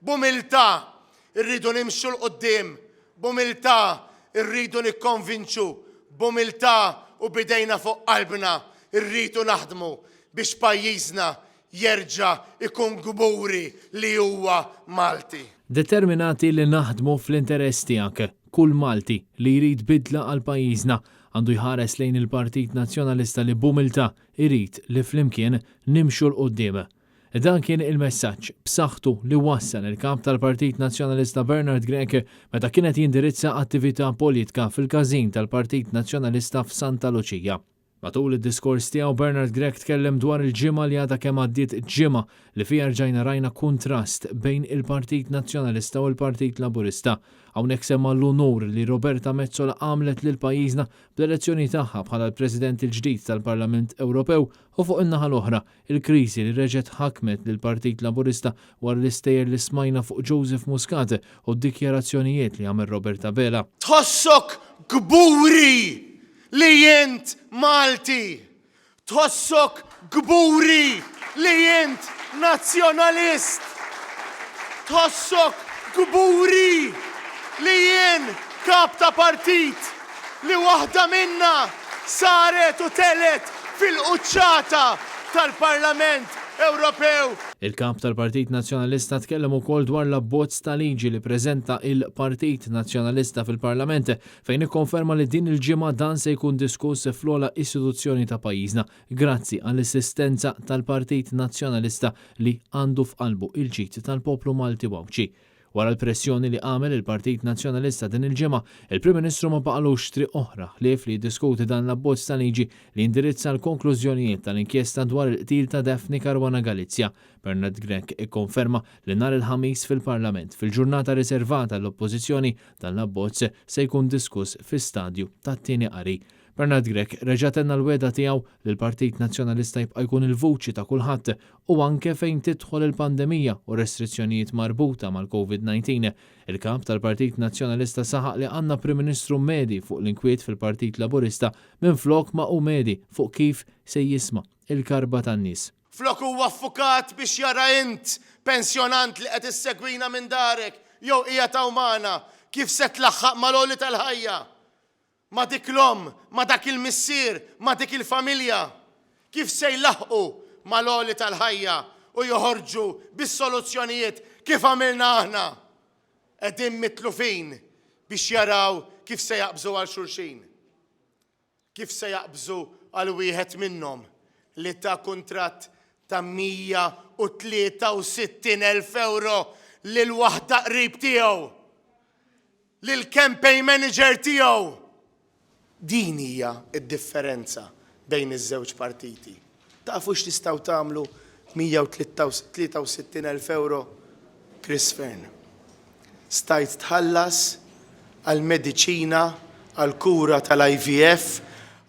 B'umiltà rridu nimxu 'l quddiem, b'umiltà rridu nikkonvinċu, b'umiltà u b'idejna fuq qalbna rridu naħdmu biex pajjiżna jerġa' jkun kburi li huwa Malti. Determinati li naħdmu fl-interess tiegħek. Kull Malti li jrid bidla għal pajjiżna għandu jħares lejn il-Partit Nazzjonalista li b'umiltà jrid li flimkien nimxu 'l quddiem. Dan kien il-messaġġ b'saħħtu li wassal il-Kap tal-Partit Nazzjonalista Bernard Grech meta kien qed jindirizza attività politka fil-każin tal-Partit Nazzjonalista f'Santa Luċija. Matul id-diskors tiegħu Bernard Grech tkellem dwar il-ġimgħa li għadha kemm għaddiet ġimgħa li fiha rġajna rajna kuntrast bejn il-Partit Nazzjonalista u l-Partit Laburista. Hawnhekk semma l-unur li Roberta Metsola għamlet lil pajjiżna bl-elezzjoni tagħha bħala l-President il-ġdid tal-Parlament Ewropew u fuq in-naħa l-oħra il-kriżi li reġgħet ħakmet lill-Partit Laburista wara l-istejjer li smajna fuq Joseph Muscat u d-dikjarazzjonijiet li għamel Robert Abela. Tħossok kburi li int Malti. Tħossok kburi li int Nazzjonalist. Tħossok kburi li jien kap ta' partit li waħda minna saret u telgħet fil-quċċata tal-Parlament Ewropew. Il-Kap tal-Partit Nazzjonalista tkellem ukoll dwar l-abbozz ta' liġi li preżenta il-Partit Nazzjonalista fil-Parlament fejn ikkonferma li din il-ġimgħa dan se jkun diskuss fl-ogħla istituzzjoni ta' pajjiżna grazzi għall-assistenza tal-Partit Nazzjonalista li għandu f'qalbu il-ġid tal-poplu Malti u Għawdxi. Wara l-pressjoni li għamel il-Partit Nazzjonalista din il-ġimgħa, il-Prim Ministru ma baqalux triq oħra ħlief li jiddiskuti dan l-abbozz ta' liġi li jindirizza l-konklużjonijiet tal-inkjesta dwar il-qtil ta' Daphne Caruana Galizia. Bernard Grech ikkonferma li nhar il-Ħamis fil-Parlament, fil-ġurnata riservata għall-Oppożizzjoni, dan l-abbozz se jkun diskuss fi stadju tat-tieni qari. Bernard Grech reġa' tenna l-wegħda tiegħu li l-Partit Nazzjonalista jibqa' jkun il-vuċi ta' kulħadd u anke fejn tidħol il-pandemija u restrizzjonijiet marbuta mal-Covid-19. Il-Kap tal-Partit Nazzjonalista saħaq li għandna Prim Ministru medhi fuq l-inkwiet fil-Partit Laburista minflok ma hu medhi fuq kif se jisma' il-karba tan-nies. Flok huwa ffukat biex jara int, pensjonant li qed issegwina minn darek jew qiegħed hawn magħna, kif se tlaħħaq mal-għoli tal-ħajja. Ma' dik l-omm, ma' dak il-missier, ma' dik il-familja? Kif se jlaħħqu mal-għoli tal-ħajja u joħorġu bis-soluzzjonijiet kif għamilna aħna? Qegħdin mitlufin biex jaraw kif se jaqbżu għal xulxin. Kif se jaqbżu għal wieħed minnhom li ta kuntratt ta' 163,000 ewro lil waħda qrib tiegħu. Lill-campaign manager tiegħu. Din hija d-differenza bejn iż-żewġ partiti. Tafu x'tistgħu tagħmlu b'163,000 ewro? Chris Fearne. Stajt tħallas għall-mediċina għall-kura tal-IVF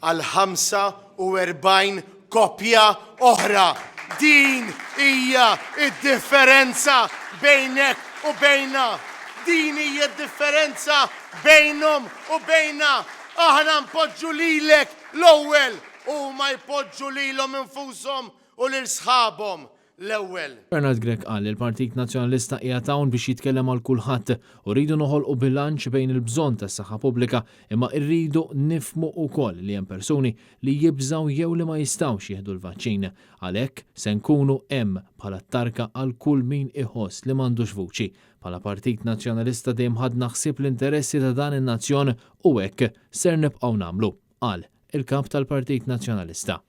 għal 45 koppja oħra. Din hija d-differenza bejnek u bejnna. Din hija d-differenza bejnhom u bejnna. Aħna npoġġu lilek l-ewwel, huma jpoġġu lilhom infushom u lil sħabhom l-ewwel. Bernard Grech qal li l-Partit Nazzjonalista qiegħed hawn biex jitkellem għal kulħadd u rridu noħolqu bilanċ bejn il-bżonn tas-saħħa pubblika imma rridu nifhmu wkoll li hemm persuni li jibżgħu jew li ma jistgħux jieħdu l-vaċċin. Għalhekk se nkunu hemm bħala t-tarka għal kull min iħoss li m'għandux vuċi. Bħala Partit Nazzjonalista dejjem ħadna ħsieb l-interessi ta' dan in-nazzjon u hekk ser nibqgħu nagħmlu, qal il-Kap tal-Partit Nazzjonalista.